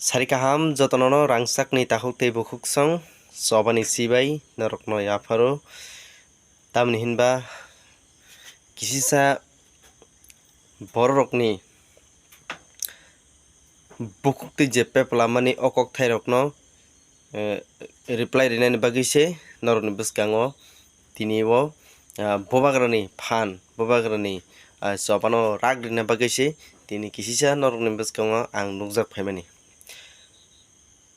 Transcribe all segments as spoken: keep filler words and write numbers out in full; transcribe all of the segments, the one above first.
Sari kaham jotono no rangchakni takhuk tei bukhuk song chobani chibai norokno yapharo. Tamni hinba kisisa bororokni bukhuk tei jeppe pwlamani o kokthairokno, eh, reply rinani bagwi se norokni bwskango tini o, ah, bubagrani phan, bubagrani, ah, chobano rak rina bagwi se tini kisisa norokni bwskango ang nukjak phaimani.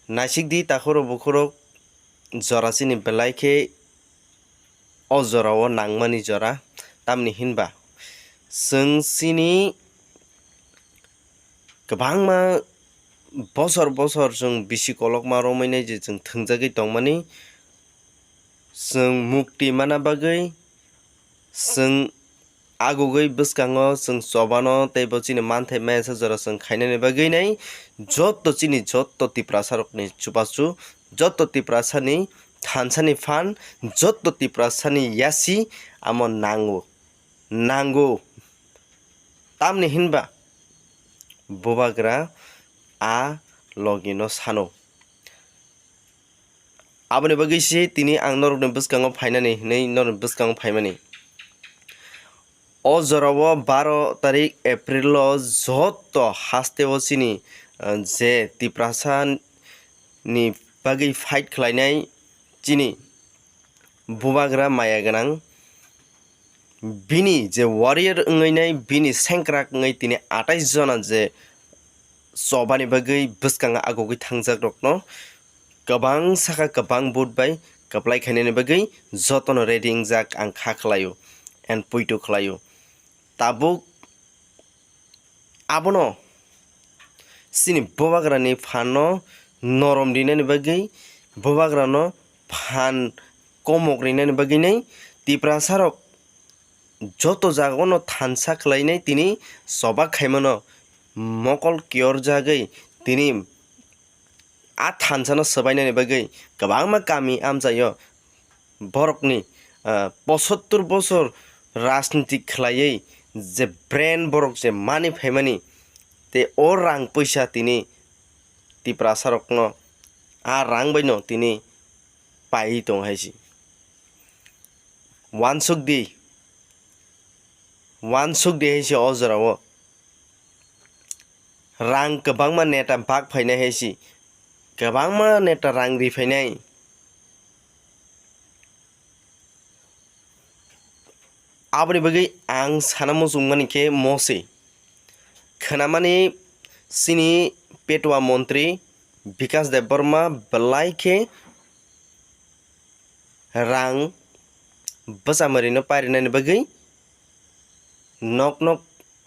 Naisikdi takhurok bukhurok, jora chini belai khe o jorao nangmani jora, tamni hinba chwng chini kwbangma bosor bosor chwng bisi kolokma romwi nai je chwng thwngjagwi tongmani, chwng mukti mana bagwi, chwng agugwi bwskango chwng chobano tei bo chini manthai maya sa jora chwng khainani bagwi nai jotto chini jotto Tiprasarokni chubachu, jotto Tiprasani thansani phan, jotto Tiprasani yasi amo nango, nango. Tamni hinba bubagra a logino sano. Aboni bagwi se tini ang norokni bwskango phainani hinwi norokni bwskango phaimani. O jorao baro tarik April o jotto hasteo chini, ah, je Tiprasa ni bagwi fight khlainai chini bubagra maya gwnang, bini je warrior wngwi nai, bini sengkrak wngwi tini atais jona je chobani bagwi bwskango agugwi thangjak rokno kwbang saka kwbang vote bai kwplai khainani bagwi jotono ready wngjak ang kha khlaio and poito khlaio. Tabuk abono chini bubagrani phanno norom rinani bagwi, bubagrano phan komok rinani bagwi nai Tiprasarok joto jagao no thansa khlainai tini choba khaimano mokol kiyorjagwi tini a thansano swbainani bagwi kwbangma kami amchaio borokni, ah, posottor bosor rajniti khlaiwi je brain borok je mani phaimani tei o rang puisa tini Tiprasarokno a rang baino tini paiwi tongo hai se. Wansuk di, wansuk di hai se o jorao. Rang kwbangma neta bak phainai hai se, kwbangma neta rang ri phainai. Aboni bagwi ang sana muchungmani khe mo se. Khwnamani chini Petwa montri Bikas Debbarma belai khe rang bwchamwrwino parinani bagwi nok nok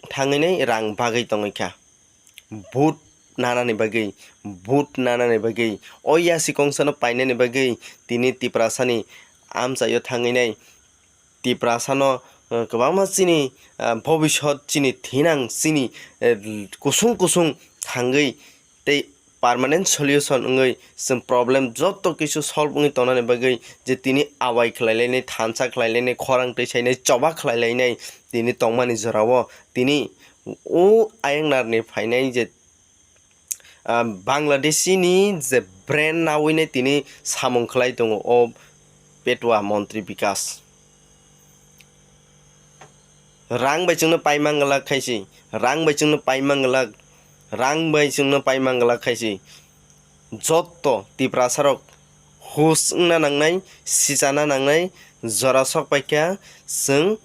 thangwi nai rang bagwi tongwi kha. Vote nanani bagwi, vote nanani bagwi, o yasi kongsano painani bagwi tini Tiprasani amchaio thangwi nai Tiprasano, eh, kwbangma chini, eh, bobisot chini thinang chini, eh, kusung kusung thangwi tei permanent solution wngwi chwng problem joto kisu solve wngwi tongnani bagwi je tini awai khlailainai, thansa khlailainai, khorang twi sainai, choba khlailainai tini tongmani jorao tini o ayang narni phainai je, ah, Bangladeshi ni je brand nawi nai tini samung khlai tongo o Petwa montri Bikas. Rang bai chwngno paimang glak khaisi, rang bai chwngno paimang glak, rang bai chwngno paimang glak khaisi. Jotto Tiprasarok hus wngna nangnai, sichana nangnai, jora sok paikha chwng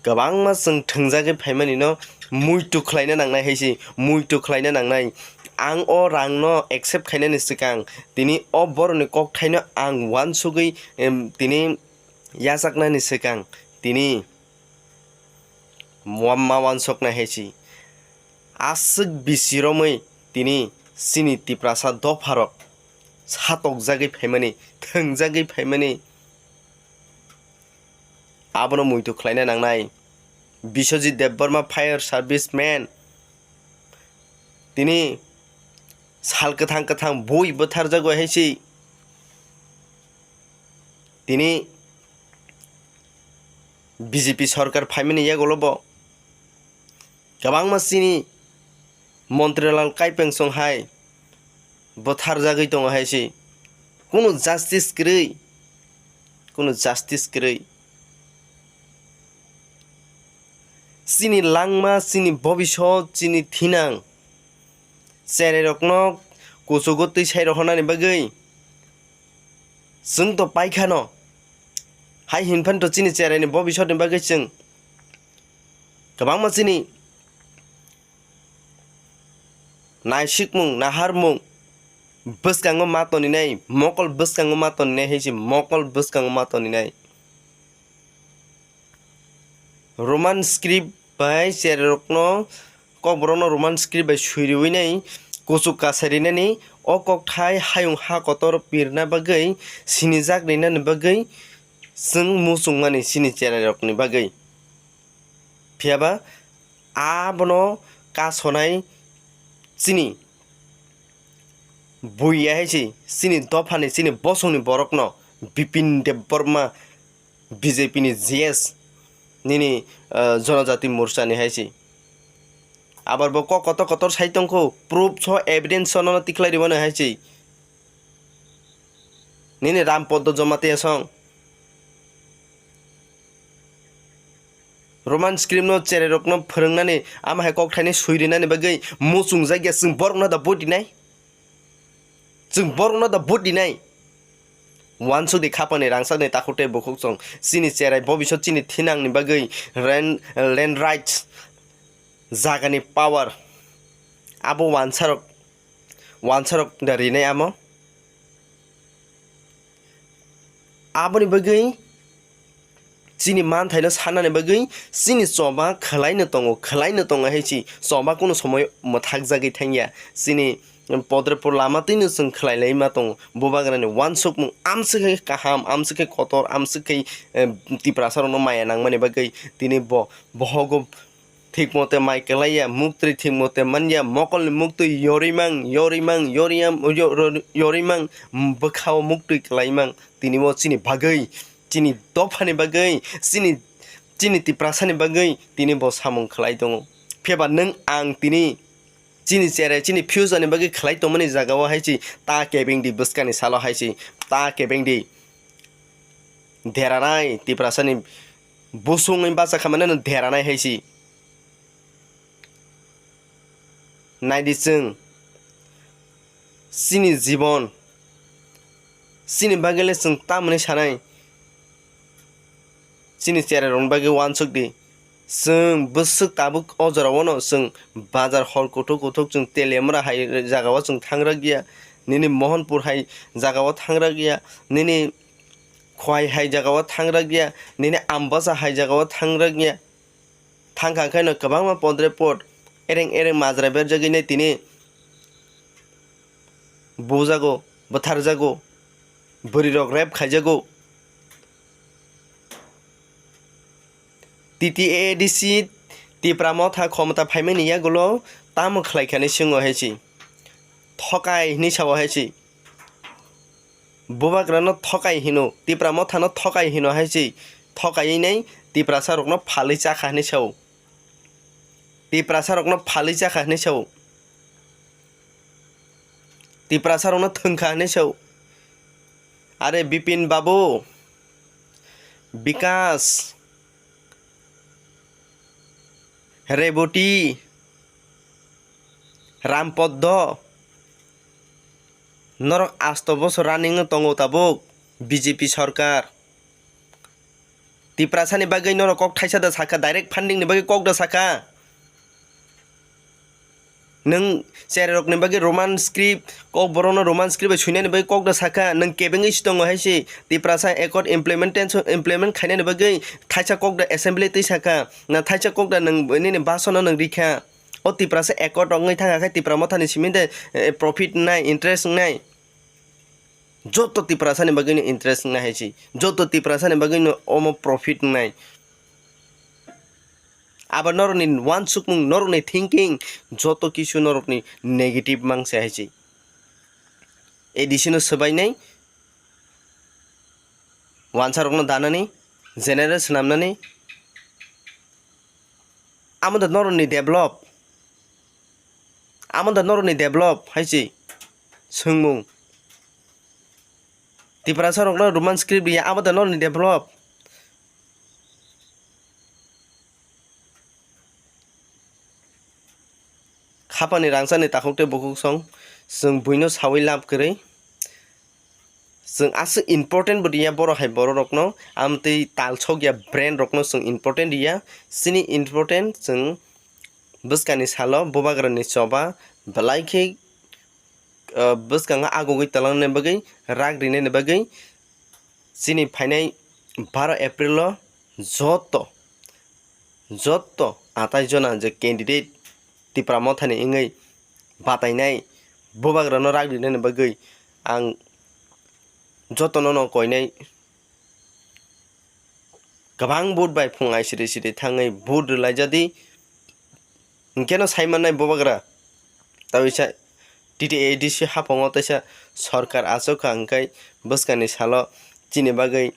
kwbangma chwng thwngjagwi phaimanino muitu khlaina nangnai hai se, muitu khlaina nangnai. Ang o rangno accept khainani swkang, tini o borokni kokthaino ang uansugwi, em, tini yachaknani swkang, tini ma uansuknai hai se. Aswk bisi romwi tini chini Tiprasa dopharok satokjagwi phaimani, thwngjagwi phaimani, abono muitu khlaina nangnai. Biswajit Debbarma, fire service man, tini sal kwthang kwthang bui bwtharjago hai se. Tini B J P sorkar phaimani yagulo bo kwbangma chini Montrilal Kaipeng song hai bwtharjagwi tongo hai se. Kunu justice kwrwi, kunu justice kwrwi. Chini langma, chini bobisot, chini thinang, cherairokno kuchugo twi sai rohornani bagwi chwng to paikhano. Hai hinphano chini cheraini bobisotni bagwi chwng kwbangma chini naisikmung, naharmung bwskango ma toninai, mokol bwskango ma toninai hai se, mokol bwskango ma toninai. Roman script bai cherairokno, kokborokno Roman script bai sui riwi nai kuchuk kasai rinani, o kokthai hayung ha kotor pirna bagwi sinijak rinani bagwi chwng muchungmani chini cherairokni bagwi. Phiyaba abono kasonai chini buiya hai se, chini dophani, chini bosongni borokno, Bipin Debbarma, B J P ni G S nini, ah, Jonojati Morcha ni hai se. Abar bo kok kotor kotor sai tongkho, proof so, evidence so nono tikhlai rwmani hai se. Nini Ram Poddo Jamatia song. Roman script no cherairokno phwrwngnani, ama hai kokthaini sui rinani bagwi muchungjak ya, chwng borokno da vote rinai? Chwng borokno da vote rinai? Uansuk di khapani rangchakni takhuk tei bukhuk chwng. Chini cherai bobisot chini thinangni bagwi ren-, land rights, jagani power, abo uansarok, uansarok da rinai amo. Aboni bagwi chini manthaino sanani bagwi chini choba khwlaino tongo, khwlaino tongo hai se. Choba kunu somoy mwthakjagwi thangya. Chini podre por lama twino chwng khwlai laima tongo. Bubagrani uansukmung amswk khe kaham, amswk khe kotor, amswk khe, eh, Tiprasarokno maya nangmani bagwi tini bo bohogo thik mote mai kwlaiya, muktwi thik mote manya, mokolni muktwi yorwi mang, yorwi mang, yoriyam, yo-, ro-, yorwi mang, bwkhao muktwi kwlai mang. Tini bo chini bagwi, chini dophani bagwi, chini, chini Tiprasani bagwi tini bo samung khwlai tongo. Phiyaba nwng ang tini chini cherai, chini future ni bagwi khwlai tongmani jagao hai se ta kebeng di, bwskani salo hai se ta kebeng di. Deranai Tiprasani busungni bacha khamanino deranai hai se. Naidi chwng, chini jibon, chini bagwi le chwng tamoni sanai? Chini cherairokni bagwi uansuk di. Chwng bwswk tabuk o jorao no chwng bazar hor kuthuk kuthuk chwng Teliamura hai jagao chwng thangrwkya, nini Mohanpur hai jagao thangrwkya, nini Khowai hai jagao thangrwkya, nini Ambasa hai jagao thangrwkya. Thangkha khe no kwbangma podre pod ereng ereng majra berjagwi nai tini bujago, bwtharjago, bwrwirok rape khaijago. T T A A D C Tipra Motha khomota phaimani yagulo tamo khlai kha hinwi swngo hai se. Thokai hinwi sao hai se. Bubagrano thokai hino, Tipra Mothano thokai hino hai se. Thokaiwi nai Tiprasarokno phalwi chakha hinwi sao. Tiprasarokno phalwi chakha hinwi sao. Tiprasarokno thwngkha hinwi sao. Are Bipin Babu, Bikas, Reboti, Rampoddo, norok asto bosor running no tongo tabuk B J P sarkar. Tiprasani bagwi norok kok thaisa da sakha, direct funding ni bagwi kok da sakha. Nwng cherairokni bagwi Roman script, kok borokno Roman script bai swinani bagwi kok da sakha, nwng kebengwi si tongo hai se. Tiprasa Accord implementation, implement khainani bagwi thaisa kok da assembly twi sakha, na thaisa kok da nwng nini basono nwng rikha. O Tiprasa Accord wngwi thangkha khe Tipra Mothani simi de, eh, profit wngnai, interest wngnai. Joto Tiprasani bagwino interest wngnai hai se. Joto Tiprasani bagwino omo profit wngnai. Abo norokni uansukmung, norokni thinking, joto kisu norokni negative mangse hai se. A D C no swbainai, wansarokno danani, general swnamnani, amo da norokni develop. Amo da norokni develop hai se. Swngmung. Tiprasa rokno Roman script ya, abo da norni develop. Khapani rangchakni takhuk tei bukhuk song, chwng buino sawi lab kwrwi. Chwng aswk important bo riya borok hai borok rokno, amtwi talsok ya brand rokno chwng important riya. Chini important chwng bwskangni salo bubagrani choba belai khe, ah, bwskango agugwi twlangnani bagwi, rak rinani bagwi chini phainai baro April o joto, joto atai jona je candidate Tipra Mothani wngwi batainai bubagrano rak rinani bagwi ang jotono no koinai. Kwbang vote bai phung ai siri siri thangwi vote rwlaijadi. Hinkhe no sai mannai bubagra. Tabisa T T A D C haphango teisa sorkar achukha, hinkhe bwskangni salo chini bagwi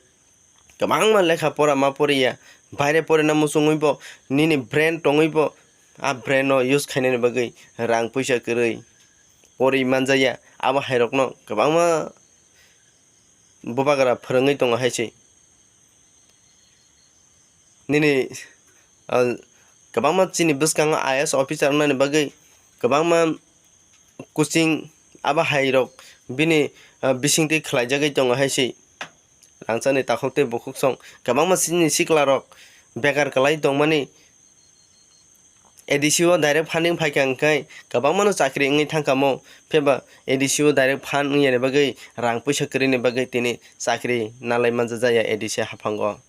kwbangma lekha pora ma poriya, baire porina muchungwi bo, nini brain tongwi bo, a brain no use khainani bagwi rang puisa kwrwi pori manjaya, abo hai rokno kwbangma bubagra phwrwngwi tongo hai se. Nini, ah, kwbangma chini bwskango I A S officer wngnani bagwi kwbangma coaching abo hai rok bini, ah, bisingtwi khlaijagwi tongo hai se. Rangchakni takhuk tei bukhuk song kwbangma chini sikla rok bekar kwlai tongmani. A D C o direct funding phaikha hwnkhe kwbangmano chakri wngwi thangkha mo, phiya ba A D C o direct fund wngyani bagwi rang puisa kwrwini bagwi tini chakri nalai manjak ya A D C haphango.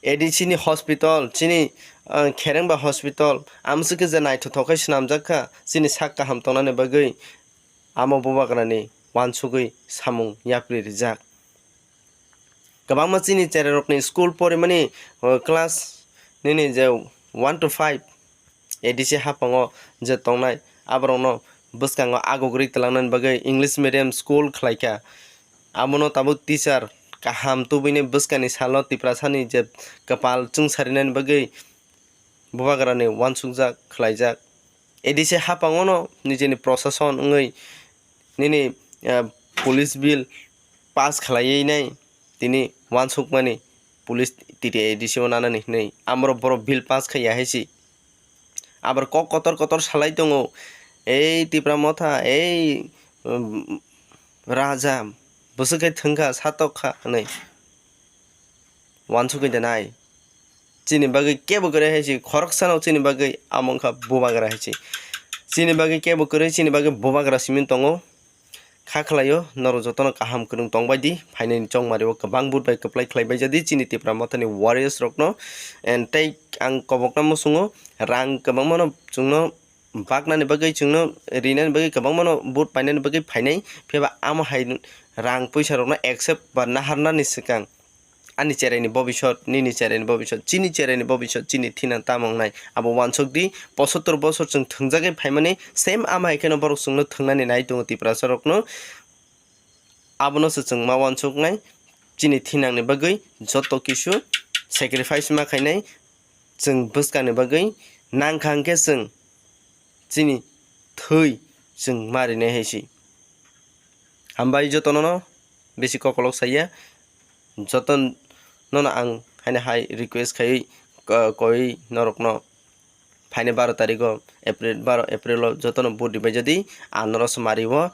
A D C ni hospital, chini, ah, Kherengba hospital, amswkhe je naithothok khe swnamjak kha, chini sak kaham tongnani bagwi amo bubagrani uansugwi samung yapri rijak. Kwbangma chini cherairokni school porimani, o, class nini je one to five A D C haphango je tongnai, aborokno bwskango agugri twlangnani bagwi English medium school khlaikha. Abono tabuk teacher kaham tubuini bwskangni salo Tiprasani je kwpal chwngsarinani bagwi bubagrani uansukjak khlaijak. A D C haphangono nijini prosason wngwi nini, eh, police bill pass khlaiwi nai tini uansukmani police T T A D C o nanani hwnwi amoro borok bill pass khaiya hai se. Abar kok kotor kotor salai tongo, "Ei Tipra Motha, ei, um, Raja, bwswk khe thwngkha, satokha," hwnwi. Uansugwi de nai. Chini bagwi kebo kwrwi hai se, khoroksano chini bagwi amo wngkha bubagra hai se. Chini bagwi kebo kwrwi, chini bagwi bubagra simi tongo. Kha khlaio, norok jotono kaham kwrwng tongbai di, phainani chongmari o kwbang but bai kwplai khlaibai jadi chini Tipra Mothani warriors rokno. And tei ang kobokna muchungo, rang kwbangmano chwngno baknani bagwi, chwngno rinani bagwi, kwbangmano but painani bagwi phainai, phiya ba amo hai rang puisa rokno accept ba naharnani swkang ani cheraini bobisot, nini cheraini bobisot, chini cheraini bobisot, chini thinang tamo wngnai, abo uansuk di. Pochottor bosor chwng thwngjagwi phaimani, same amo hai kheno borok chwngno thwngnani nai tongo Tiprasa rokno. Abono se chwng ma uansuknai, chini thinangni bagwi joto kisu sacrifice ma khainai, chwng bwskangni bagwi nangkha hwnkhe chwng chini thwi chwng ma rinai hai se. Hambai jotono no bisi kokolok saya, jotono no ang haino hai request khaiwi ko-, koi norokno phaini baro tarigo April, baro April o jotono vote ribai jadi ang norok se mari o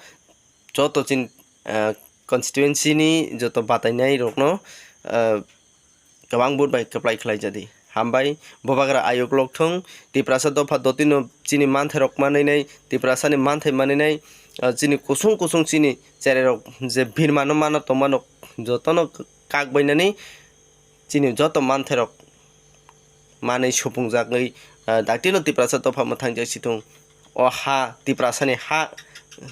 joto chini, ah, constituency ni joto batainai rokno, ah, kwbang vote bai kwplai khlai jadi. Hambai, bubagra ayuk lok thung, Tiprasa dopha dotino chini manthai rok manwi nai, Tiprasa ni manthai manwi nai, ah, chini kusung kusung chini cherai rok je birma no mano tongmano jotono kak bainani chini joto manthai rok manwi supungjagwi, ah, daktino Tiprasa dopha mwthang jai si thung. O ha Tiprasani ha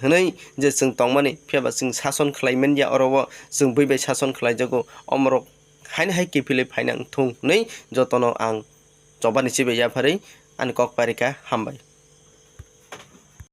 hwnwi je chwng tongmani, phiya ba chwng sason khlai man ya, oro o chwng bui bai sason khlai jago, omorok haino hai kiphilwi phaina wng thung hwnwi jotono ang chobani chibai yapharwi ani kok parikha. Hambai.